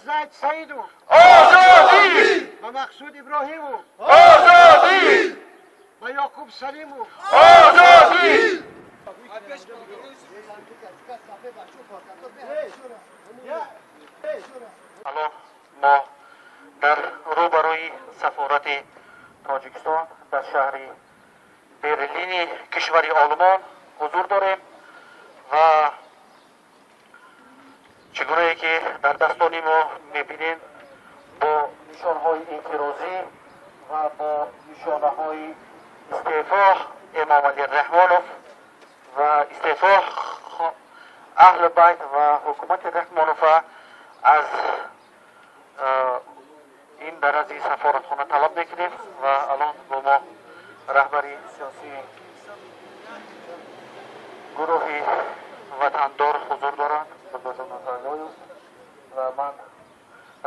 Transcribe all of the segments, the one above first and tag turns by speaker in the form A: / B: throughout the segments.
A: Зайд Саидов,
B: Озодӣ!
A: Ба Мақсуд Иброҳимов,
B: Озодӣ!
A: Ба Ёқуб Салимов,
B: Озодӣ!
C: Алон мо дар рӯбарӯи сафорати Тоҷикистон дар шаҳри Берлини кишвари Олмон ҳузур дорем ва чӣ гунае ки дар дастони мо мебинем, бо нишонҳои эътирозӣ ва бо нишонаҳои истеъфо Эмомалӣ Раҳмонов ва истеъфо аҳли байт ва ҳукумати Раҳмонова аз ин дарази сафоратхона талаб мекунем. Ва алон бо мо раҳбари сиёсии гурӯҳи Ватандор ҳузур доранд, ва ман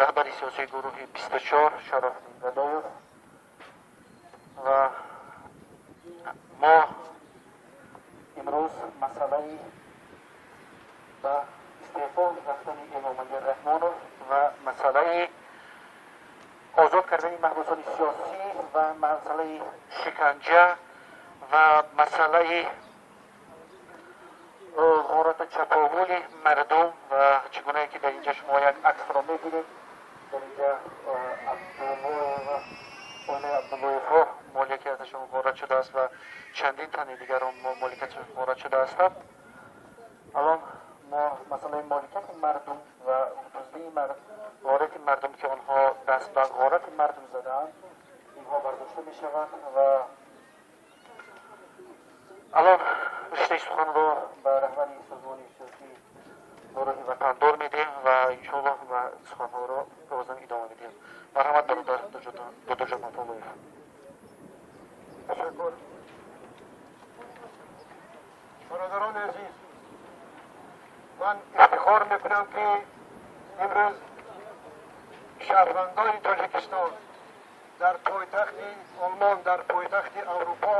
C: раҳбари сиёсии гурӯҳи 24, Шарофиддин Гадоев. Ва мо имрӯз масъалаи ба истеъфо рафтани Эмомалӣ Раҳмонов ва масъалаи озод кардани маҳбусони сиёсӣ ва масъалаи шиканҷа ва масъалаи ғорату чаповули мардум ва чӣ гунае ки дар инҷа шумо як аксро мебинед, дар инҷа оилаи Абдуллоевҳо моликияташон ғорат шудааст ва чандин тани дигарон моликияташон ғорат шудаастанд. Алон мо масъалаи моликияти мардум ва дуздии ғорати мардум, ки онҳо даст ба ғорати мардум задаанд, инҳо бардошта мешаванд. Ва алон риштаи суханро ба раҳбари созмони сиёсии гурӯҳи Ватандор медиҳем ва иншоаллоҳ ва суханҳоро бозам идома медиҳем. Марҳамат, бародар Додоҷон Матолоев.
A: Ташаккур. Бародарони азиз, ман ифтихор мекунам, ки имрӯз шаҳрвандони Тоҷикистон дар пойтахти Олмон, дар пойтахти Аврупо,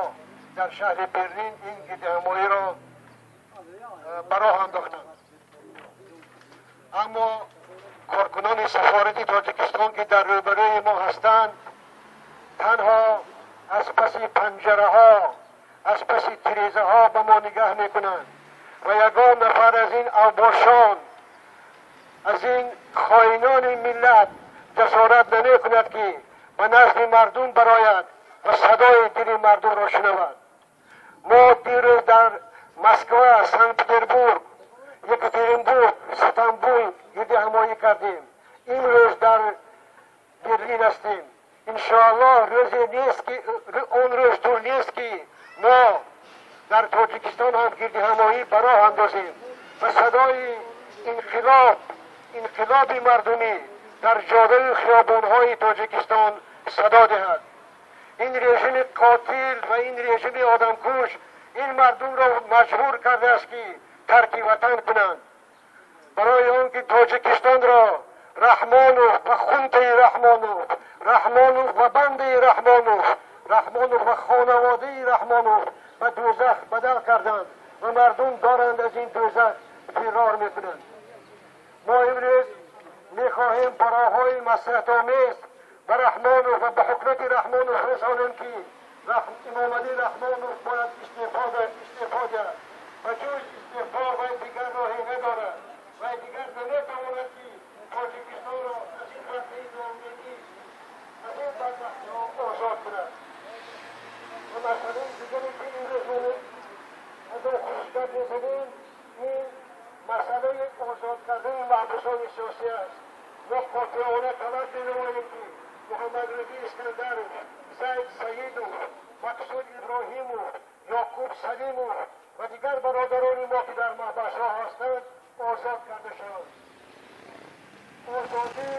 A: дар шаҳри Берлин ин гирдиҳамоиро ба роҳ андохтанд. Аммо коркунони сафорати Тоҷикистон, ки дар рӯбарӯи мо ҳастанд, танҳо аз паси панҷараҳо, аз паси тирезаҳо ба мо нигаҳ мекунанд ва ягон нафар аз ин авбошон, аз ин хоинони миллат ҷасорат намекунад, ки ба назди мардум барояд ва садои дили мардумро шунавад. Мо дирӯз дар Москва, Санкт Петербург, Екатеринбург, Стамбул гирдиҳамоӣ кардем, имрӯз дар Берлин ҳастем. Иншоаллоҳ, рӯзе нест, ки он рӯз дур нест, ки мо дар Тоҷикистон ҳам гирдиҳамоӣ ба роҳ андозем ва садои инқилоб, инқилоби мардумӣ дар ҷодаи хиёбонҳои Тоҷикистон садо диҳад. Ин режими қотил ва ин режими одамкуш ин мардумро маҷбур кардааст, ки тарки ватан кунанд, барои он ки Тоҷикистонро Раҳмонов ва хунтаи Раҳмонов, Раҳмонов ва бандаи Раҳмонов, Раҳмонов ва хонаводаи Раҳмонов ба дӯзах бадал карданд ва мардум доранд аз ин дӯзах фирор мекунанд. Мо имрӯз мехоҳем ба роҳҳои маслиҳатомез ба Раҳмонов ва ба ҳукумати Раҳмонов расонем, ки Эмомалӣ Раҳмонов бояд истеъфо диҳад ва ҷуз истеъфо вай дигар роҳе надорад. Вай дигар наметавонад, ки Тоҷикистонро аз ин вартаи ноумедӣ, аз ин бадбахтиҳо озод кунад. Ва масъалаи дигаре, ки имрӯз мо аз он хушгап мезанем, ин масъалаи озод кардани маҳбусони сиёсӣ аст. Мо қотеона талаб менамоем, ки Муҳаммадризо Искандаров, Зайд Саидов, Мақсуд Иброҳимов, Ёқуб Салимов ва дигар бародарони мо, ки дар маҳбасҳо ҳастанд, озод карда шаванд. Озодӣ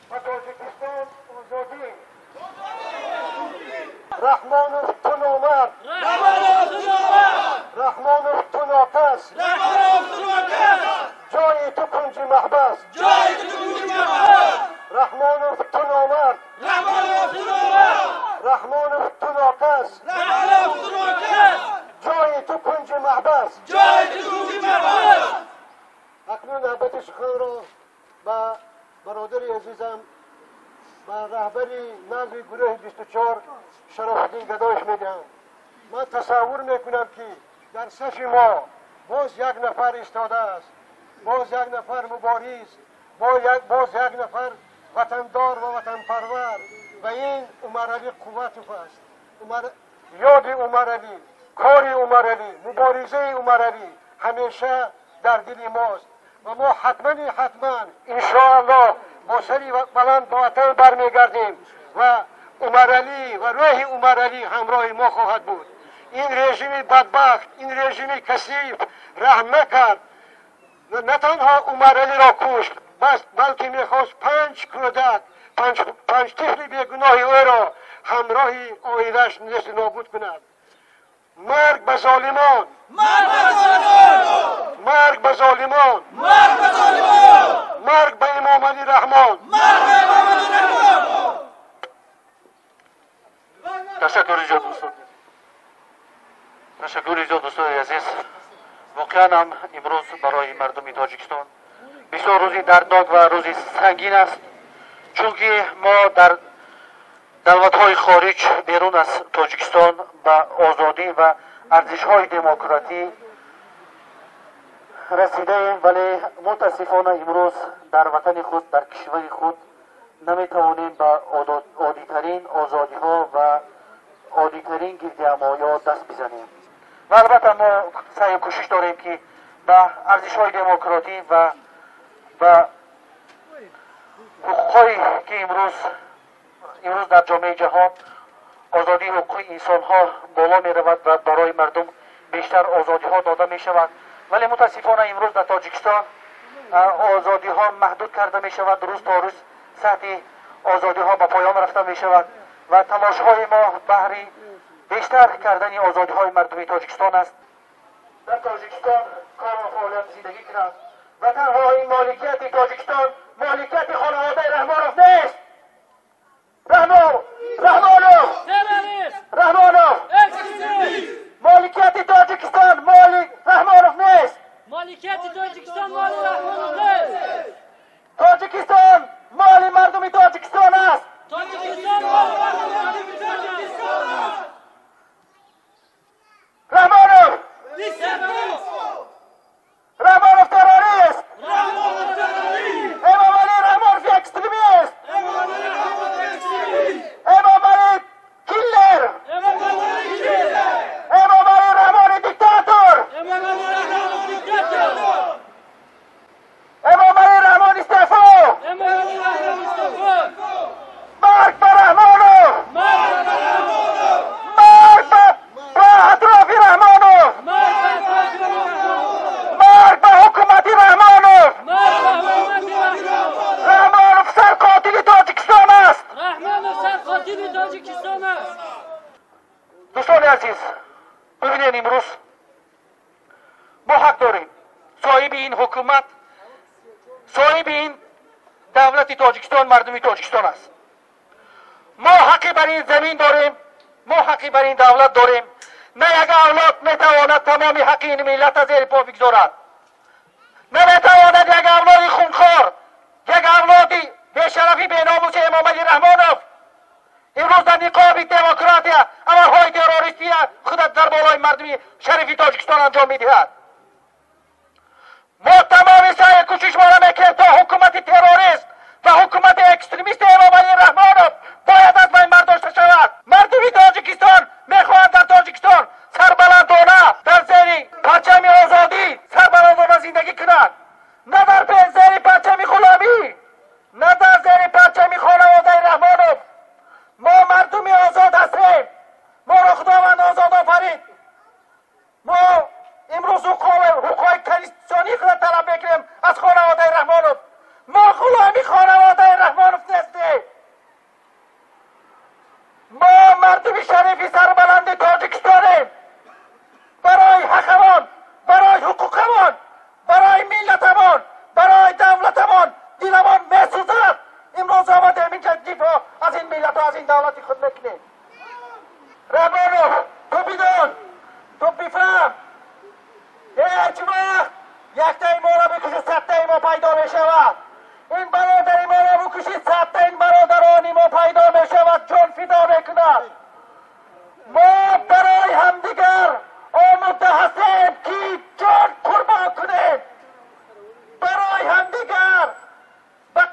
A: ба Тоҷикистон, озодӣ! Раҳмонов, ту номард! Раҳмонов, ту нокас! Ҷои ту кунҷи маҳбас! Раҳмонов, ту номард! Раҳмонов, ту нокас! Ҷои ту кунҷи маҳбас! Акнун навбати суханро ба бародар برادر عزیزم و رهبری نوی گروه 24 شراف‌الدین گدایش میدهم. من تصور میکنم که در صف ما باز یک نفر ایستاده است، باز یک نفر مبارز، باز یک نفر وطندار و وطن پرور و این عمرعلی قوتوف است. یاد عمرعلی، کار عمرعلی، مبارزه عمرعلی همیشه در دل ماست و ما حتما انشاءالله با سری بلند با وطن برمیگردیم و عمرعلی و روح عمرعلی همراه ما خواهد بود. این رژیم بدبخت، این رژیم کثیف رحم نکرد، نه تنها عمرعلی را کشت، بلکه میخواست 5 کودک، 5 طفل بیگناه او را همراه عائله‌اش نیست نابود کند. مرگ به ظالمان،
B: مرگ به ظالمان،
A: مرگ به ظالمان،
B: مرگ به ظالمان،
A: مرگ به امام علی رحمان،
B: مرگ به امام علی رحمان.
C: تشکر زیاد دوستان، تشکر زیاد دوستان عزیز. واقعا هم امروز برای مردم تاجیکستان بسیار روزی دردناک و روزی سنگین است، چون که ما در دولت‌های خارج بیرون از تاجیکستان به آزادی و ارزش‌های دموکراتی رسیده‌ایم، ولی متاسفانه امروز در وطن خود، در کشور خود نمی‌توانیم به عادی‌ترین آزادی‌ها و عادی‌ترین گردهمایی‌ها دست بزنیم. و البته ما سعی و کوشش داریم که به ارزش‌های دموکراتی و به حقوق‌هایی که امروز در جامعه جهان آزادی حقوق انسان‌ها بالا می‌رود و برای مردم بیشتر آزادی‌ها داده می‌شود، ولی متاسفانه امروز در تاجیکستان آزادی‌ها محدود کرده می‌شود. روز تا روز سطح آزادی‌ها به پایان رفته می‌شود و تلاش‌های ما بهر بیشتر کردن آزادی‌های مردم تاجیکستان است. در تاجیکستان کار و فعالیت زندگی کنند و تنها این مالکیت تاجیکستان مالکیت خانواده رحمانوف نیست. رحمانوف، مالکیت تاجیکستان مال رحمانوف نیست.
D: مالکیت تاجیکستان مال رحمانوف نیست.
C: تاجیکستان مال مردم تاجیکستان است.
D: تاجیکستان مال مردم تاجیکستان است.
C: رحمانوف، رحمانوف تروریست.
B: رحمانوف تروریست.
C: امام علی رحمانوف اکستریمیست. امام علی کیلر. امام علی رحمان دیکتاتور. امام علی رحمان استعفا. مرگ بر رحمانوف. مرگ بر اطراف رحمانوف. مرگ به حکومت رحمانوف. رحمانوف سرقاتل تاجیکستان است.
D: رحمانوف سرقاتل تاجیکستان است.
C: دوستان عزیز، ببینید امروز ما حق داریم صاحب این حکومت، صاحب این دولت تاجیکستان مردم تاجیکستان است. ما حقی بر این زمین داریم، ما حقی بر این دولت داریم. نه یک اولاد میتواند تمام حق این ملت از زیر پا بگذارد، نه میتواند یک اولاد خونخوار، یک اولاد بی‌شرفی بی‌ناموس امام علی رحمانوف امروز در نقاب دموکراتی عملهای تروریستی خودت در بالای مردم شریف تاجیکستان انجام میدهد. ما تمام سعی کوشش ما را میکنیم تا حکومت تروریست و حکومت اکستریمیست امام علی رحمانوف باید از بین برداشته شود. مردم تاجیکستان میخواهند در تاجیکستان سربلندانه در زیر پرچم آزادی سربلندانه زندگی کنند، نه در زیر پرچم غلامی، نه در زیر پرچم خانواده رحمانوف. ما مردم آزاد هستیم، ما را خداوند آزاد آفرید. ما امروز حقوق کنستیتوسیونی خود طلب میکنیم از خانواده رحمانوف. ما غلامی خانواده رحمانوف نیستیم. ما مردم شریفی سربلند تاجیکستانیم. برای حقمان، برای حقوقمان، برای ملتمان، برای دولتمان دلمان میسوزد. امروز آمدیم اینجا دفاع از این ملت و از این دولت خود میکنیم. رحمانوف، تو بدان، تو بفهم، هیچ وقت یکتای ما را بکش و صدتای ما پیدا میشود. این برادر ما را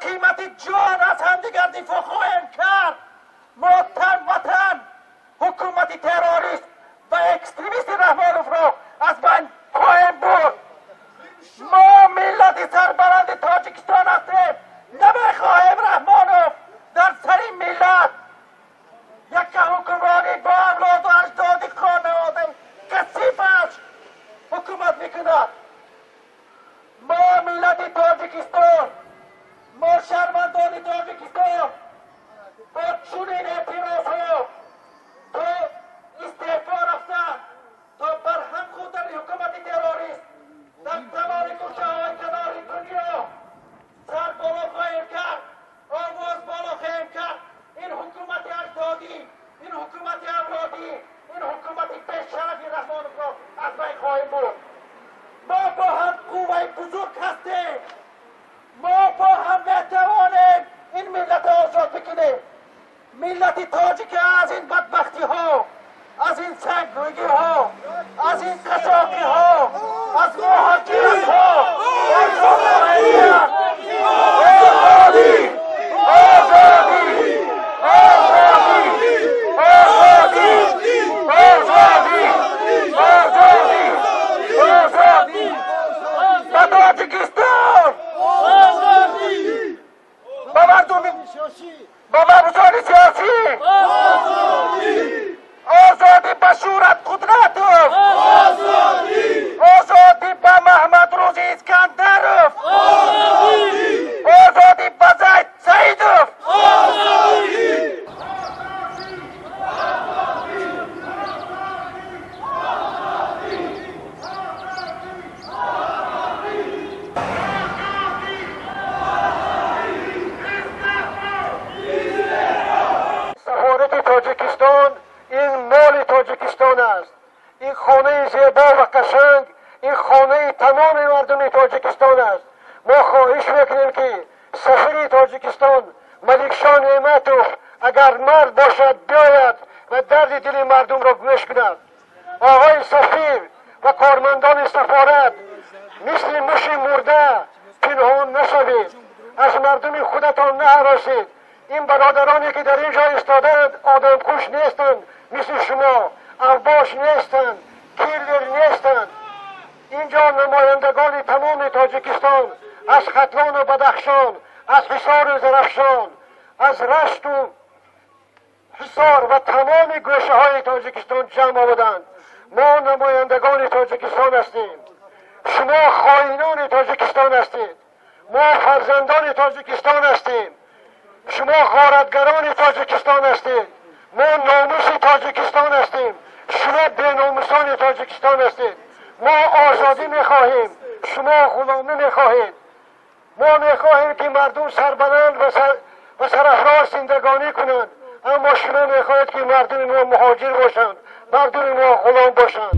B: قیمت جان از همدیگر دفاع خواهیم کرد. ما تن وطن حکومت تروریست و اکستریمیست رحمانوف را از بین خواهیم برد. ما ملت سربلند تاجیکستان هستیم. نمیخواهیم رحمانوف در سر ملت یک حکمرانی با اولاد و اجداد خانواده کثیفش حکومت میکند. ما ملت تاجیکستان، ما شهروندان تاجیکستان با چنین اعتراض ها تا استعفا رفتن، تا برهم خوردن حکومت تروریست در تمام گوشه های کنار دنیا سر بالا خواهیم کرد، آواز بالا خواهیم کرد. این حکومت اجدادی، این حکومت اولادی، این حکومت بی‌شرف رحمانوف را از بین خواهیم برد. ما با هم قوه بزرگ هستیم. ما با هم میتوانیم این ملت آزاد بکنیم. ملت تاجیک از این بدبختی ها، از این سنگرویی ها، از این قشاقی ها، از مهاجرت ها، از آزادی، آزادی، آزادی، آزادی، آزادی، آزادی، آزادی به تاجیکستان، به مردم، به مبارزان سیاسی، آزادی به شورت قدرتوف، آزادی به محمد روزی اسکندروف، آزادی به زید سعیدوف.
A: تاجیکستان این مال تاجیکستان است. این خانه زیبا و قشنگ، این خانه تمام مردم تاجیکستان است. ما خواهش میکنیم که سفیر تاجیکستان ملکشاه نعمتوف اگر مرد باشد بیاید و درد دل مردم را گوش کند. آقای سفیر و کارمندان سفارت مثل موش مرده پنهان نشوید، از مردم خودتان نهراسید. این برادرانی که در اینجا ایستادند آدمکش نیستند مثل شما، اوباش نیستند، کیلر نیستند. اینجا نمایندگان تمام تاجیکستان از ختلان و بدخشان، از حصار و زرفشان، از رشت و حصار و تمام گوشه های تاجیکستان جمع آمدند. ما نمایندگان تاجیکستان هستیم. شما خائنان تاجیکستان هستید. ما فرزندان تاجیکستان هستیم. شما غارتگران تاجیکستان هستید. ما ناموس تاجیکستان هستیم. شما بیناموسان تاجیکستان هستید. ما آزادی میخواهیم، شما غلامی میخواهید. ما میخواهیم که مردم سربلند و سرافراز زندگانی کنند، اما شما میخواهید که مردم ما مهاجر باشند، مردم ما غلام باشند.